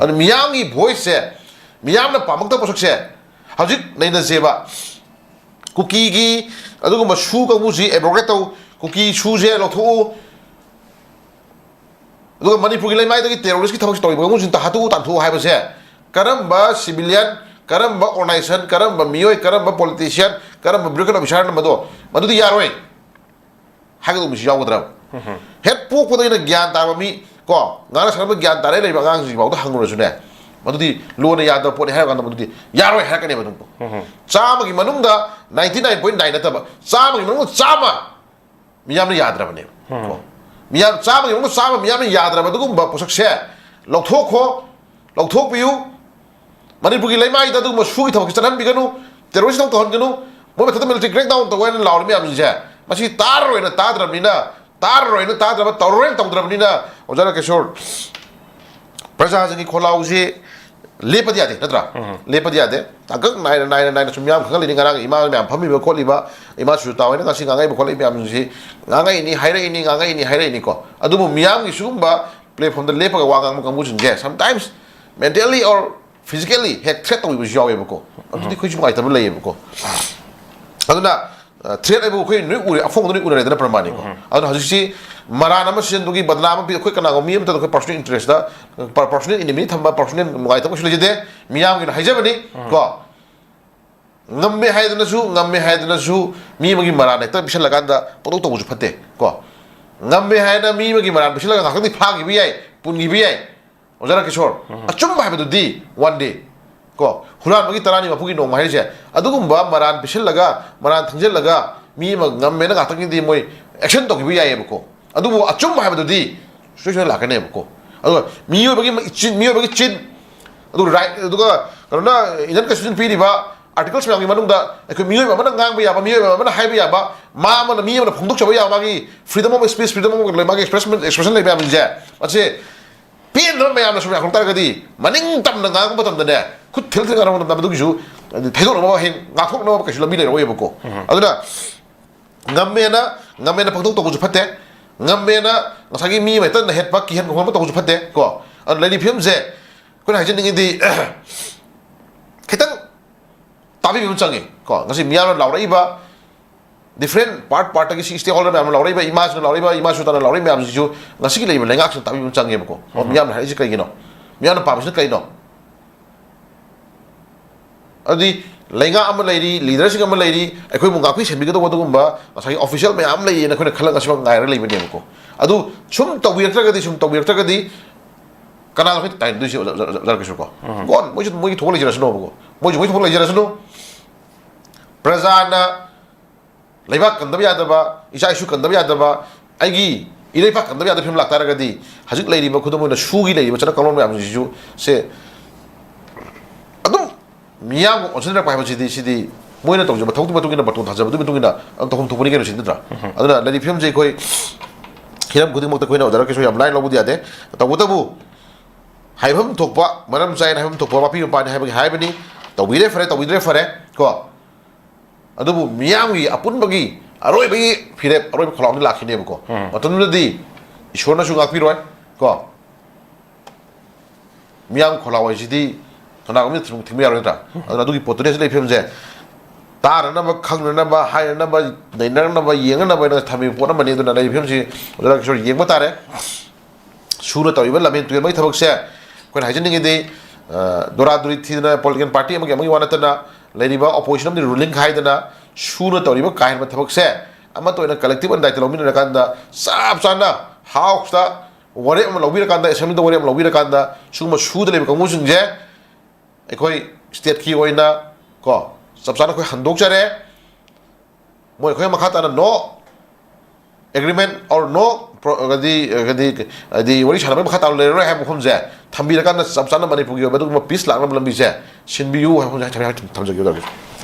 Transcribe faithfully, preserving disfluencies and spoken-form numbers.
ꯑꯗꯨ ꯃꯤꯌꯥꯝꯒꯤ ꯚꯣꯏꯁꯁꯦ, ꯃꯤꯌꯥꯝꯅ ꯄꯥꯝꯃꯛꯇꯕ ꯄꯣꯠꯁꯛꯁꯦ ꯍꯧꯖꯤꯛ ꯅꯩꯅꯁꯦꯕ꯫ ꯀꯨꯀꯤꯒꯤ ꯑꯗꯨꯒꯨꯝꯕ ꯁꯨ ꯀꯥꯡꯕꯨꯁꯤ ꯑꯦꯕ꯭ꯔꯣꯒꯦꯠ ꯇꯧ, ꯀꯨꯀꯤ ꯁꯨꯁꯦ ꯂꯧꯊꯣꯛꯎ, ꯑꯗꯨꯒ ꯃꯅꯤꯄꯨꯔꯒꯤ ꯂꯩꯃꯥꯏꯗꯒꯤ ꯇꯦꯔꯣꯔꯤꯁꯀꯤ ꯊꯕꯛꯁꯤ ꯇꯧꯔꯤꯕ ꯀꯥꯡꯕꯨꯁꯤꯡ ꯍꯥꯠꯇꯣꯛꯎ ꯇꯥꯟꯊꯣꯛꯎ ꯍꯥꯏꯕꯁꯦ ꯀꯔꯝꯕ ꯁꯤꯚꯤꯂꯤꯌꯟ, ꯀꯔꯝꯕ ꯑꯣꯔꯒꯅꯥꯏꯖꯦꯁꯟ, ꯀꯔꯝꯕ ꯃꯤꯑꯣꯏ, ꯀꯔꯝꯕ ꯄꯣꯂꯤꯇꯤꯁꯤꯌꯟ, ꯀꯔꯝꯕ ꯕ꯭ꯌꯨꯔꯣꯀ꯭ꯔꯦꯠ ꯑꯣꯐꯤꯁꯥꯔꯅ ꯃꯗꯣ, ꯃꯗꯨꯗꯤ ꯌꯥꯔꯣꯏ ꯍꯥꯏꯒꯗꯧꯕꯁꯤ ꯌꯥꯎꯒꯗ꯭ꯔꯕ? ꯍꯦꯛ ꯄꯣꯛꯄꯗ ꯑꯩꯅ ꯒ꯭ꯌꯥꯟ ꯇꯥꯕ ꯃꯤ, ꯀꯣ, ꯉꯥꯡꯅ ꯁꯛꯅꯕ ꯒ꯭ꯌꯥꯟ ꯇꯥꯔꯦ ꯂꯩꯕ ꯑꯉꯥꯡꯁꯤꯡꯐꯥꯎꯗ ꯍꯪꯉꯨꯔꯁꯨꯅꯦ, ꯃꯗꯨꯗꯤ ꯂꯣꯟꯅ ꯌꯥꯗꯕ ꯄꯣꯠꯅꯤ ꯍꯥꯏꯔ ꯀꯥꯟꯗ ꯃꯗꯨꯗꯤ ꯌꯥꯔꯣꯏ ꯍꯥꯏꯔꯛꯀꯅꯦꯕ ꯑꯗꯨꯝ꯫ ꯆꯥꯝꯃꯒꯤ ꯃꯅꯨꯡꯗ ninety nine point nine ꯅꯠꯇꯕ, ꯆꯥꯝꯃꯒꯤ ꯃꯅꯨꯡꯗ ꯆꯥꯝꯃ ꯃꯤꯌꯥꯝꯅ ꯌꯥꯗ꯭ꯔꯕꯅꯦꯕ꯫ ꯀꯣ, ꯃꯤꯌꯥꯝ ꯆꯥꯝꯃꯒꯤ ꯃꯅꯨꯡꯗ ꯆꯥꯝꯃ ꯃꯤꯌꯥꯝꯅ ꯌꯥꯗ꯭ꯔꯕ ꯑꯗꯨꯒꯨꯝꯕ ꯄꯣꯠꯁꯛꯁꯦ ꯂꯧꯊꯣꯛꯈꯣ, ꯂꯧꯊꯣꯛꯄꯤꯌꯨ꯫ ꯃꯅꯤꯄꯨꯔꯒꯤ ꯂꯩꯃꯥꯏꯗ ꯑꯗꯨꯒꯨꯝꯕ ꯁꯨꯒꯤ ꯊꯕꯛꯁꯤ ꯆꯠꯍꯟꯕꯤꯒꯅꯨ, ꯇꯦꯔꯣꯔꯤꯁ ꯊꯕꯛ ꯇꯧꯍꯟꯒꯅꯨ, ꯃꯣꯏ ꯃꯊꯛꯇ ꯃꯤꯂꯤꯇꯔꯤ ꯀ꯭ꯔꯦꯛ ꯗꯥꯎꯟ ꯇꯧꯕ ꯍꯥꯏꯅ ꯂꯥꯎꯔꯤ ꯃꯌꯥꯝꯁꯤꯡꯁꯦ, ꯃꯁꯤ ꯇꯥꯔꯔꯣꯏꯅ ꯇꯥꯗ꯭ꯔꯕꯅꯤꯅ, ꯇꯥꯔꯔꯣꯏꯅ ꯇꯥꯗ꯭ꯔꯕ, ꯇꯧꯔꯔꯣꯏꯅ ꯇꯧꯗ꯭ꯔꯕꯅꯤꯅ, ꯑꯣꯖꯥ ꯔꯥꯀꯦꯁꯣꯔ, ꯄ꯭ꯔꯖꯥꯁꯤꯡꯒꯤ ꯈꯣꯜꯂꯥꯎꯁꯤ ꯂꯦꯞꯄꯗꯤ ꯌꯥꯗꯦ, ꯅꯠꯇ꯭ꯔꯥ? ꯂꯦꯞꯄꯗꯤ ꯌꯥꯗꯦ꯫ ꯇꯥꯡꯀꯛ ꯅꯥꯏꯅ, ꯅꯥꯏꯅ, ꯅꯥꯏꯅ ꯁꯨꯝ ꯃꯤꯌꯥꯝ ꯈꯪꯍꯜꯂꯤꯅꯤ꯫ ꯉꯔꯥꯡ ꯏꯃꯥ ꯃꯌꯥꯝ ꯐꯝꯃꯤꯕ ꯈꯣꯠꯂꯤꯕ, ꯏꯃꯥ ꯁꯨꯖꯇꯥ ꯍꯣꯏꯅ ꯉꯁꯤ ꯉꯥꯡꯉꯛꯏꯕ ꯈꯣꯠꯂꯛꯏꯕ ꯃꯌꯥꯝꯁꯤꯡꯁꯤ ꯉꯥꯡꯉꯛꯏꯅꯤ, ꯍꯥꯏꯔꯛꯏꯅꯤ, ꯉꯥꯡꯉꯛꯏꯅꯤ, ꯍꯥꯏꯔꯛꯏꯅꯤꯀꯣ꯫ ꯑꯗꯨꯕꯨ ꯃꯤꯌꯥꯝꯒꯤ ꯁꯤꯒꯨꯝꯕ ꯄ꯭ꯂꯦꯠꯐꯣꯔꯝꯗ ꯂꯦꯞꯄꯒ ꯋꯥ ꯉꯥꯡꯕ ꯀꯥꯡꯕꯨꯁꯤꯡꯁꯦ sometimes mentally or physically ꯍꯦꯛ ꯊ꯭ꯔꯦꯠ ꯇꯧꯕꯤꯕꯁꯨ ꯌꯥꯎꯋꯦꯕꯀꯣ꯫ ꯑꯗꯨꯗꯤ ꯑꯩꯈꯣꯏꯁꯨ ꯅꯨꯡꯉꯥꯏꯇꯕ ꯂꯩꯌꯦꯕꯀꯣ꯫ ꯑꯗꯨꯅ, ꯑ, ꯊ꯭ꯔꯦꯠ ꯍꯥꯏꯕꯨ ꯑꯩꯈꯣꯏ ꯂꯣꯏ ꯎꯔꯦ, ꯑꯐꯣꯡꯕꯗ ꯂꯣꯏ ꯎꯅꯔꯦꯗꯅ ꯄ꯭ꯔꯃꯥꯟꯅꯤꯀꯣ꯫ ꯑꯗꯨꯅ ꯍꯧꯖꯤꯛꯁꯤ ꯃꯔꯥꯟ ꯑꯃ ꯁꯤꯖꯤꯟꯅꯕꯒꯤ ꯕꯗꯅꯥꯝ ꯑꯃ ꯄꯤ, ꯑꯩꯈꯣꯏ ꯀꯅꯥꯒꯨꯝꯕ ꯃꯤ ꯑꯃꯠꯇꯗ ꯑꯩꯈꯣꯏ ꯄꯔꯁꯣꯅꯦꯜ ꯏꯟꯇꯔꯦꯁꯇ, ꯄꯔꯁꯣꯅꯦꯜ ꯏꯅꯤꯃꯤ ꯊꯝꯕ, ꯄꯔꯁꯣꯅꯦꯜ ꯅꯨꯡꯉꯥꯏꯇꯕ ꯀꯩꯁꯨ ꯂꯩꯖꯗꯦ꯫ ꯃꯤꯌꯥꯝꯒꯤꯅ ꯍꯥꯏꯖꯕꯅꯤ ꯀꯣ꯫ ꯉꯝꯃꯦ ꯍꯥꯏꯗꯅꯁꯨ, ꯉꯝꯃꯦ ꯍꯥꯏꯗꯅꯁꯨ ꯃꯤ ꯑꯃꯒꯤ ꯃꯔꯥꯟ ꯍꯦꯛꯇ ꯄꯤꯁꯜꯂꯀꯥꯟꯗ ꯄꯪꯇꯧ ꯇꯧꯕꯁꯨ ꯐꯠꯇꯦ ꯀꯣ꯫ ꯉꯝꯃꯦ ꯍꯥꯏꯅ ꯃꯤ ꯑꯃꯒꯤ ꯃꯔꯥꯟ ꯄꯤꯁꯜꯂꯒ ꯉꯥꯏꯍꯥꯛꯇꯪꯗꯤ ꯐꯥꯈꯤꯕ ꯌꯥꯏ, ꯄꯨꯟꯈꯤꯕ ꯌꯥꯏ꯫ ꯑꯣꯖꯥ ꯔꯥꯀꯦꯁꯣꯔ, ꯑꯆꯨꯝꯕ ꯍꯥꯏꯕꯗꯨꯗꯤ one day ꯀꯣ, ꯍꯨꯔꯥꯟꯕꯒꯤ ꯇꯔꯥꯅꯤ ꯃꯄꯨꯒꯤ ꯅꯣꯡꯃ ꯍꯥꯏꯔꯤꯁꯦ, ꯑꯗꯨꯒꯨꯝꯕ ꯃꯔꯥꯟ ꯄꯤꯁꯤꯜꯂꯒ, ꯃꯔꯥꯟ ꯊꯪꯖꯤꯜꯂꯒ ꯃꯤ ꯑꯃ ꯉꯝꯃꯦꯅ ꯉꯥꯛꯇꯪꯒꯤꯗꯤ ꯃꯣꯏ ꯑꯦꯛꯁꯟ ꯇꯧꯈꯤꯕ ꯌꯥꯏꯌꯦꯕꯀꯣ꯫ ꯑꯗꯨꯕꯨ ꯑꯆꯨꯝꯕ ꯍꯥꯏꯕꯗꯨꯗꯤ ꯁꯣꯏ ꯁꯣꯏꯗꯅ ꯂꯥꯛꯀꯅꯦꯕꯀꯣ꯫ ꯑꯗꯨꯒ ꯃꯤꯑꯣꯏꯕꯒꯤ ꯃ-, ꯆꯤꯟ, ꯃꯤꯑꯣꯏꯕꯒꯤ ꯆꯤꯟ, ꯑꯗꯨꯒ ꯔꯥꯏꯠ, ꯑꯗꯨꯒ ꯀꯩꯅꯣꯅ, ꯏꯟꯗꯤꯌꯟ ꯀꯟꯁꯇꯤꯇ꯭ꯌꯨꯁꯟ ꯄꯤꯔꯤꯕ ꯑꯥꯔꯇꯤꯀꯜꯁ ꯃꯌꯥꯝꯒꯤ ꯃꯅꯨꯡꯗ ꯑꯩꯈꯣꯏ ꯃꯤꯑꯣꯏꯕ ꯑꯃꯅ ꯉꯥꯡꯕ ꯌꯥꯕ, ꯃꯤꯑꯣꯏꯕ ꯑꯃꯅ ꯍꯥꯏꯕ ꯌꯥꯕ, ꯃꯥ ꯑꯃꯅ, ꯃꯤ ꯑꯃꯅ ꯐꯣꯡꯗꯣꯛꯆꯕ ꯌꯥꯕ ꯃꯥꯒꯤ freedom of speech, freedom of ꯃꯥꯒꯤ expression, expression ꯂꯩꯕ ꯌꯥꯕꯁꯤꯡꯁꯦ, ꯃꯁꯤ ꯄꯦꯟꯗꯕ ꯃꯌꯥꯝꯅ ꯁꯨꯝ ꯌꯥꯊꯣꯛ ꯇꯥꯔꯒꯗꯤ ꯃꯅꯤꯡ ꯇꯝꯅ ꯉꯥꯡꯕ ꯃꯇꯝꯗꯅꯦ, ꯈꯨꯠ ꯊꯤꯜ ꯊꯤꯜ ꯉꯥꯡꯕ ꯃꯇꯝꯗ ꯃꯗꯨꯒꯤꯁꯨ ꯊꯩꯗꯣꯛꯅꯕ, ꯍꯌꯦꯡ ꯉꯥꯛꯊꯣꯛꯅꯕ ꯀꯩꯁꯨ ꯂꯝꯕꯤ ꯂꯩꯔꯛꯑꯣꯏꯕꯀꯣ꯫ ꯑꯗꯨꯅ ꯉꯝꯃꯦꯅ, ꯉꯝꯃꯦꯅ ꯄꯪꯇꯧ ꯇꯧꯕꯁꯨ ꯐꯠꯇꯦ, ꯉꯝꯃꯦꯅ ꯉꯁꯥꯏꯒꯤ ꯃꯤ ꯑꯃ ꯍꯦꯛꯇ ꯅꯍꯦꯠꯄ, ꯀꯤꯍꯟ ꯈꯣꯡꯍꯟꯕ ꯇꯧꯕꯁꯨ ꯐꯠꯇꯦ ꯀꯣ꯫ ꯑꯗꯨꯅ ꯂꯩꯔꯤꯕ ꯐꯤꯕꯝꯁꯦ ꯑꯩꯈꯣꯏꯅ ꯍꯥꯏꯖꯅꯤꯡꯉꯤꯗꯤ, ꯈꯤꯇꯪ ꯇꯥꯕꯤꯕ ꯑꯃ ꯆꯪꯉꯤ꯫ ꯀꯣ, ꯉꯁꯤ ꯃꯤꯌꯥꯝꯅ ꯂꯥꯎꯔꯛꯏꯕ, different part part ꯇꯒꯤ ꯁꯤ stakeholder ꯃꯌꯥꯝꯅ ꯂꯥꯎꯔꯛꯏꯕ, ꯏꯃꯥꯁꯤꯅ ꯂꯥꯎꯔꯛꯏꯕ, ꯏꯃꯥ ꯁꯨꯇꯥꯅ ꯂꯥꯎꯔꯛꯏꯕ ꯃꯌꯥꯝꯁꯤꯁꯨ ꯉꯁꯤꯒꯤ ꯂꯩꯔꯤꯕ ꯂꯩꯉꯥꯛꯁꯤꯅ ꯇꯥꯕꯤꯕ ꯑꯃ ꯆꯪꯉꯦꯕꯀꯣ꯫ ꯑꯣ, ꯎꯝ꯫ ꯃꯤꯌꯥꯝꯅ ꯍꯥꯏꯔꯛꯏꯁꯤ ꯀꯩꯒꯤꯅꯣ? ꯃꯤꯌꯥꯝꯅ ꯄꯥꯝꯃꯤꯁꯤꯅ ꯀꯩꯅꯣ? ꯑꯗꯨꯗꯤ ꯂꯩꯉꯥꯛ ꯑꯃ ꯂꯩꯔꯤ, leadership ꯑꯃ ꯂꯩꯔꯤ, ꯑꯩꯈꯣꯏꯕꯨ ꯉꯥꯛꯄꯤ ꯁꯦꯟꯕꯤꯒꯗꯧꯕ ꯑꯗꯨꯒꯨꯝꯕ ꯉꯁꯥꯏꯒꯤ official ꯃꯌꯥꯝ ꯂꯩꯌꯦꯅ ꯑꯩꯈꯣꯏꯅ ꯈꯜꯂꯒ ꯉꯁꯤꯐꯥꯎ ꯉꯥꯏꯔꯒ ꯂꯩꯕꯅꯦꯕꯀꯣ꯫ ꯑꯗꯨ ꯁꯨꯝ ꯇꯧꯕꯤꯔꯛꯇ꯭ꯔꯒꯗꯤ, ꯁꯨꯝ ꯇꯧꯕꯤꯔꯛꯇ꯭ꯔꯒꯗꯤ ꯀꯅꯥꯅꯣ ꯑꯩꯈꯣꯏ ꯇꯥꯏꯅꯗꯣꯏꯁꯦ? ꯑꯣꯖꯥ, ꯑꯣꯖꯥ, ꯑꯣꯖꯥ ꯀ꯭ꯔꯤꯁꯅꯀꯣ? ꯎꯝ꯫ ꯀꯣꯟ ꯃꯣꯏꯁꯨ ꯃꯣꯏꯒꯤ ꯊꯣꯛꯄ ꯂꯩꯖꯔꯁꯅꯨꯕꯀꯣ, ꯃꯣꯏꯁꯨ ꯃꯣꯏꯒꯤ ꯊꯣꯛꯄ ꯂꯩꯖꯔꯁꯅꯨ꯫ ꯄ꯭ꯔꯖꯥꯅ ꯂꯩꯕꯥꯛ ꯀꯟꯗꯕ ꯌꯥꯗꯕ, ꯏꯆꯥ ꯏꯁꯨ ꯀꯟꯗꯕ ꯌꯥꯗꯕ, ꯑꯩꯒꯤ ꯏꯔꯩꯄꯥꯛ ꯀꯟꯗꯕ ꯌꯥꯗꯕ ꯐꯤꯕꯝ ꯂꯥꯛꯇꯥꯔꯒꯗꯤ, ꯍꯧꯖꯤꯛ ꯂꯩꯔꯤꯕ, ꯈꯨꯗꯝ ꯑꯣꯏꯅ ꯁꯨꯒꯤ ꯂꯩꯔꯤꯕ ꯆꯠꯅ ꯀꯥꯡꯂꯣꯟ ꯃꯌꯥꯝꯁꯤꯡꯁꯤꯁꯨ ꯁꯦ ꯑꯗꯨꯝ ꯃꯤꯌꯥꯝꯒ ꯑꯣꯟꯁꯤꯟꯅꯔꯛꯄ ꯍꯥꯏꯕꯁꯤꯗꯤ, ꯁꯤꯗꯤ ꯃꯣꯏꯅ ꯇꯧꯖꯕ ꯃꯊꯧꯒꯤ ꯃꯇꯨꯡ ꯏꯟꯅ, ꯕꯥꯔꯇꯣꯟ ꯊꯥꯖꯕꯗꯨꯒꯤ ꯃꯇꯨꯡ ꯏꯟꯅ ꯑꯗꯨꯝ ꯇꯧꯐꯝ ꯊꯣꯛꯄꯅꯤ ꯀꯩꯅꯣ, ꯁꯤꯗꯤ ꯅꯠꯇ꯭ꯔꯥ? ꯎꯝ꯫ ꯑꯗꯨꯅ ꯂꯩꯔꯤꯕ ꯐꯤꯕꯝꯁꯦ ꯑꯩꯈꯣꯏ ꯍꯤꯔꯝ ꯈꯨꯗꯤꯡꯃꯛꯇ ꯑꯩꯈꯣꯏꯅ ꯑꯣꯖꯥ ꯔꯥꯀꯦꯁ ꯍꯣꯏ ꯌꯥꯝ ꯂꯥꯏꯅ ꯂꯧꯕꯗꯤ ꯌꯥꯗꯦ꯫ ꯇꯧꯕꯇꯕꯨ ꯍꯥꯏꯐꯝ ꯊꯣꯛꯄ, ꯃꯔꯝ ꯆꯥꯏꯅ ꯍꯥꯏꯐꯝ ꯊꯣꯛꯄ ꯃꯄꯤ ꯃꯄꯥꯅꯤ ꯍꯥꯏꯕꯒꯤ ꯍꯥꯏꯕꯅꯤ꯫ ꯇꯧꯕꯤꯔꯦ ꯐꯔꯦ, ꯇꯧꯕꯤꯗ꯭ꯔꯦ ꯐꯔꯦ ꯀꯣ꯫ ꯑꯗꯨꯕꯨ ꯃꯤꯌꯥꯝꯒꯤ ꯑꯄꯨꯟꯕꯒꯤ ꯑꯔꯣꯏꯕꯒꯤ ꯐꯤꯔꯦꯞ, ꯑꯔꯣꯏꯕ ꯈꯣꯜꯂꯥꯎꯗꯤ ꯂꯥꯛꯈꯤꯅꯦꯕꯀꯣ꯫ ꯎꯝ꯫ ꯃꯇꯝꯗꯨꯗꯗꯤ ꯏꯁꯣꯔꯅꯁꯨ ꯉꯥꯛꯄꯤꯔꯣꯏ ꯀꯣ꯫ ꯃꯤꯌꯥꯝ ꯈꯣꯜꯂꯥꯎ ꯍꯥꯏꯁꯤꯗꯤ ꯀꯅꯥꯒꯨꯝꯕꯅ ꯊꯤꯡꯕ ꯌꯥꯔꯣꯏ ꯅꯠꯇ꯭ꯔꯥ? ꯎꯝ꯫ ꯑꯗꯨꯅ ꯑꯗꯨꯒꯤ ꯄꯣꯠꯇꯨꯅꯤ ꯍꯧꯖꯤꯛ ꯂꯩꯔꯤꯕ ꯐꯤꯕꯝꯁꯦ꯫ ꯇꯥꯅꯅꯕ, ꯈꯪꯅꯅꯕ, ꯍꯥꯏꯅꯅꯕ, ꯅꯩꯅꯅꯕ, ꯌꯦꯡꯅꯅꯕ ꯍꯥꯏꯅ ꯊꯝꯃꯤꯕ ꯄꯣꯠ ꯑꯃꯅꯤ꯫ ꯑꯗꯨꯅ ꯂꯩꯔꯤꯕ ꯐꯤꯕꯝꯁꯤ ꯑꯣꯖꯥ ꯀꯤꯁꯣꯔ ꯌꯦꯡꯕ ꯇꯥꯔꯦ꯫ ꯁꯨꯅ ꯇꯧꯔꯤꯕ ꯂꯝꯖꯦꯟ ꯇꯨꯔꯦꯜ ꯑꯃꯒꯤ ꯊꯕꯛꯁꯦ ꯑꯩꯈꯣꯏꯅ ꯍꯥꯏꯖꯅꯤꯡꯉꯤꯗꯤ, ꯑ, ꯗꯣꯔꯥ ꯗꯣꯔꯤ ꯊꯤꯗꯅ political party ꯑꯃꯒꯤ ꯑꯃꯒꯤ ꯋꯥ ꯅꯠꯇꯅ, ꯂꯩꯔꯤꯕ opposition ꯑꯃꯗꯤ ruling ꯈꯥꯏꯗꯅ ꯁꯨꯅ ꯇꯧꯔꯤꯕ ꯀꯥ ꯍꯦꯟꯕ ꯊꯕꯛꯁꯦ ꯑꯃꯠꯇ ꯑꯣꯏꯅ collective ꯑꯣꯏꯅ ꯗꯥꯏꯇ ꯂꯧꯃꯤꯟꯅꯔꯀꯥꯟꯗ ꯆꯞ ꯆꯥꯅ House ꯇ ꯋꯥꯔꯦꯞ ꯑꯃ ꯂꯧꯕꯤꯔꯀꯥꯟꯗ, Assembly ꯗ ꯋꯥꯔꯦꯞ ꯑꯃ ꯂꯧꯕꯤꯔꯀꯥꯟꯗ ꯁꯤꯒꯨꯝꯕ ꯁꯨꯗ ꯂꯩꯕ ꯀꯥꯡꯕꯨꯁꯤꯡꯁꯦ ꯑꯩꯈꯣꯏ state ꯀꯤ ꯑꯣꯏꯅ ꯀꯣ ꯆꯞ ꯆꯥꯅ ꯑꯩꯈꯣꯏ ꯍꯟꯗꯣꯛꯆꯔꯦ꯫ ꯃꯣꯏ ꯑꯩꯈꯣꯏ ꯃꯈꯥ ꯇꯥꯅ no agreement or no pro-, ꯍꯥꯏꯗꯤ, ꯍꯥꯏꯗꯤ, ꯍꯥꯏꯗꯤ ꯋꯥꯔꯤ ꯁꯥꯟꯅꯕꯒꯤ ꯃꯈꯥ ꯇꯥꯅ ꯂꯩꯔꯔꯣꯏ ꯍꯥꯏꯕ ꯃꯐꯝꯁꯦ ꯊꯝꯕꯤꯔꯀꯥꯟꯗ ꯆꯞ ꯆꯥꯅ ꯃꯅꯤꯄꯨꯔꯒꯤ ꯑꯣꯏꯕ ꯑꯗꯨꯒꯨꯝꯕ peace ꯂꯥꯛꯅꯕ ꯂꯝꯕꯤꯁꯦ ꯁꯤꯟꯕꯤꯌꯨ ꯍꯥꯏꯕ ꯋꯥꯐꯝꯁꯦ ꯊꯝꯖꯒꯦ ꯇꯧꯖꯒꯦ꯫